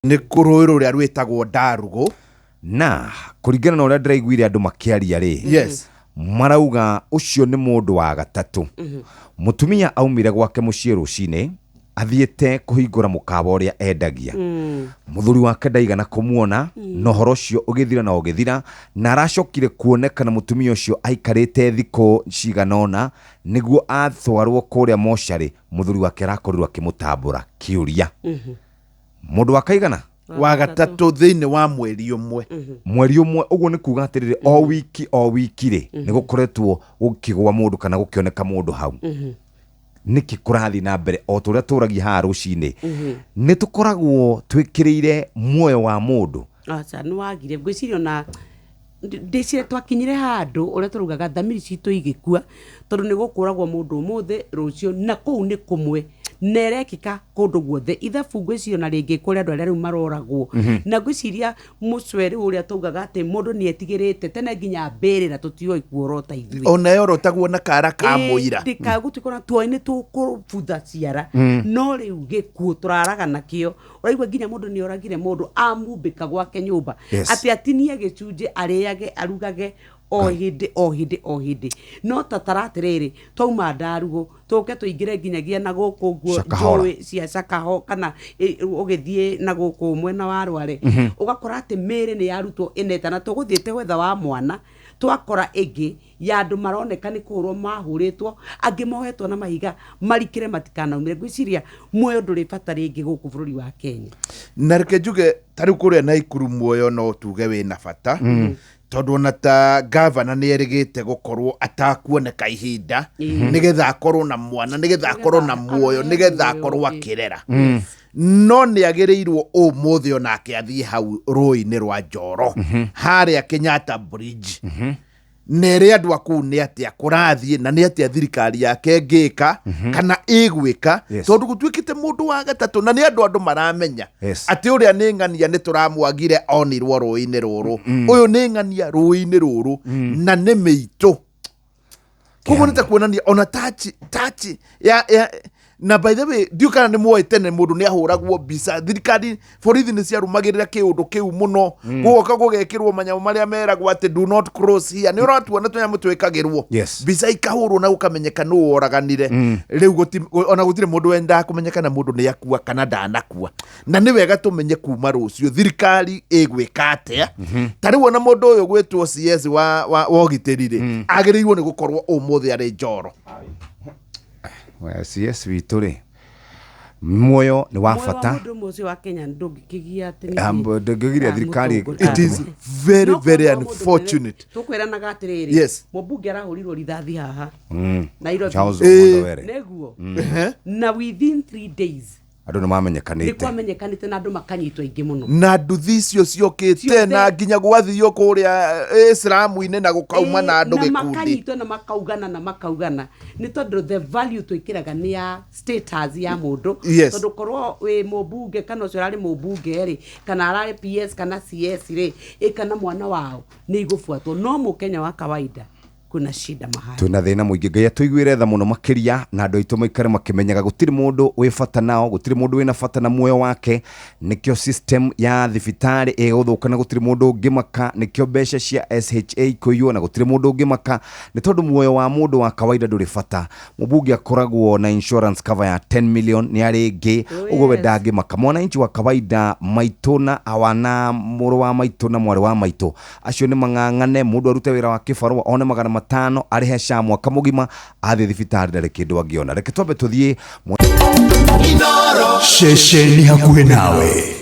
Nĩ rũĩ rũrĩa rwĩtagwo Ndarugũ. Na kũringana na ũrĩa ndĩraiguire andũ makĩaria rĩ, marauga ũcio nĩ mũndũ wa gatatũ. Mũtumia aumire gwake mũciĩ rũcinĩ athiĩte kũhingũra mũkawa ũrĩa endagia. Mũthuri wake ndaigana kũmuona na ũhoro ũcio ũgĩthira na ũgĩthira, na aracokire kuonekana mũtumia ũcio aikarĩte thikũ cigana ũna nĩguo atwarwo kũrĩa mocarĩ, mũthuri wake arakorirwo akĩmũtambũra. Kĩũria, mũndũ wa kaigana? Wa gatatũ thĩinĩ wa mweri ũmwe. Mweri ũmwe. Ũguo nĩ kuga atĩrĩrĩ, o wiki o wiki rĩ, nĩ gũkoretwo gũkĩgwa mũndũ kana gũkĩoneka mũndũ hau. Nĩkĩ kũrathiĩ na mbere? O ta ũrĩa tũragia haha rũcinĩ, nĩ tũkoragwo twĩkĩrĩire muoyo wa mũndũ. Aca, nĩ wagire. Ngwĩciria ona ndĩcire twakinyire handũ ũrĩa tũraugaga thamiri citũ igĩkua, tondũ nĩ gũkũragwo mũndũ ũmũthĩ, rũciũ, na kũu nĩ kũmwe na ĩrekĩka kũndũ guothe. Ithabu ngwĩciria ona rĩngĩ kũrĩ andũ arĩa rĩu maroragwo, na ngwĩciria mũcwe rĩu ũrĩa taugaga atĩ mũndũ nĩ etigĩrĩte tene nginya mbĩrĩra tũtioĩ kuorota ithuĩ. Ona yorotagwo na kara ka mũira. Ndĩkagũtuĩka ona tuoĩ nĩ tũkũbutha ciara, no rĩu gĩkuũ tũraraga nakĩo. Ũraigua nginya mũndũ nĩ oragire mũndũ amumbĩka gwake nyũmba, atĩ atinie gĩcunjĩ, arĩage, arugage o hĩndĩ o hĩndĩ o hĩndĩ. No ta tara atĩrĩrĩ, twauma Ndarugũ tũke tũingĩre nginyagia na gũkũ nguo Shakahola. njũĩ cia Shakaho, kana ũgĩthiĩ na gũkũ mwena wa Rware, ũgakora atĩ mĩĩrĩ nĩ yarutwo ĩneta, na tũgũthiĩte gwetha wa mwana twakora ĩngĩ ya andũ maroneka nĩ kũhũrwo mahũrĩtwo, angĩ mohetwo na mahiga marikĩre matikanaumĩre. Ngwĩciria muoyo ndũrĩ bata rĩngĩ gũkũ bũrũri wa Kenya. Na reke njuge ta rĩu kũrĩa Naikuru muoyo no tuge wĩna bata, tondũ ona ta gavana nĩ erĩgĩte gũkorwo atakuoneka ihinda nĩgetha akorwo na mwana, nĩgetha akorwo na muoyo, nĩgetha akorwo akĩrera, no nĩ agĩrĩirwo ũmũthĩ onake athiĩ hau rũĩ-inĩ rwa Njoro harĩa Kenyatta Bridge, na ere andũ a kũu nĩ atĩa kũrathiĩ na nĩ atĩa thirikari yake ĩngĩka kana ĩgwĩka, tondũ gũtuĩkĩte mũndũ wa gatatũ na nĩ andũ maramenya atĩ ũrĩa nĩ ng'ania nĩ tũramwagire onirwo rũĩ-inĩ rũrũ, ũyũ nĩ ng'ania rũĩ-inĩ rũrũ na nĩ mĩitũ. Koguo nĩ ta kuonania ona tachi tachi ya na by the way, ndiũ kana nĩ mwoĩ tene mũndũ nĩ ahũragwo mbica. Thirikari, borithi nĩ ciarũmagĩrĩra kĩũndũ kĩu mũno, gũgoka gũgekĩrwo manyamũ marĩa meragwo atĩ "Do not cross here". Nĩ ũratuona tũnyamũ twĩkagĩrwo, mbica ikahũrwo na gũkamenyeka nũ woraganire. Rĩu ona gũtirĩ mũndũ wendaga kũmenyeka na mũndũ nĩ akua kana ndanakua, na nĩ wega tũmenye kuma rũciũ thirikari ĩgwĩka atĩa. Ta rĩu ona mũndũ ũyũ gwĩtwo CS wa ũgitĩri rĩ, agĩrĩirwo nĩ gũkorwo ũmũthĩ arĩ Njoro. We, CS witũ rĩ, muoyo nĩ wa Muoyo wa bata. Mũndũ ũmwe ũcio wa Kenya ndũngĩkĩgia atĩ nĩkĩ? Ndũngĩgiria thirikari. It is very No very korwo mũndũ unfortunate. mũnene, tũkwĩranaga atĩrĩrĩ, mũmbunge arahũrirwo rithathi haha Nairobi. Charles Ĩĩ. Omondo Were. Nĩguo, na within 3 days andũ nĩ nĩ mamenyekanĩte. Kwamenyekanĩte na andũ makanyitwo aingĩ mũno. Na nduthi icio ciokĩte Ciothe. Na nginya gwathio kũrĩa Islamu-inĩ na gũkauma na andũ na gĩkundi. Makanyitwo na makaugana na makaugana, nĩ tondũ the value twĩkĩraga nĩ ya status ya mũndũ. Tondũ korwo wĩ mũmbunge kana ũcio ũrarĩ mũmbunge rĩ, kana ararĩ PS kana CS rĩ, ĩ kana mwana wao nĩ igũbuatwo, no mũkenya wa kawaida kwĩna shida mahali. Twĩna thĩna mũingĩ. Ngai atũiguĩre tha mũno makĩria, na andũ aitũ maikare makĩmenyaga gũtirĩ mũndũ wĩ bata nao, gũtirĩ mũndũ wĩna bata na muoyo wake. Nĩkĩo system ya thibitarĩ ĩgũthũka na gũtirĩ mũndũ ũngĩmaka. Nĩkĩo mbeca cia SHA kũiywo na gũtirĩ mũndũ ũngĩmaka, nĩ tondũ muoyo wa mũndũ wa kawaida ndũrĩ bata. Mũmbunge akoragwo na insurance cover ya 10 million nĩ arĩ ĩngĩ. Ũguo we ndangĩmaka. Mwananchi wa kawaida, maitũ na awa na mũrũ wa maitũ na mwarĩ wa maitũ, acio nĩ mang'ang'ane. Mũndũ arute wĩra wa kĩbarũa one 500 arĩhe SHA mwaka mũgima, athiĩ thibitarĩ ndarĩ kĩndũ angĩona. Reke twambe tũthiĩ. Ceceni hakuhĩ nawe.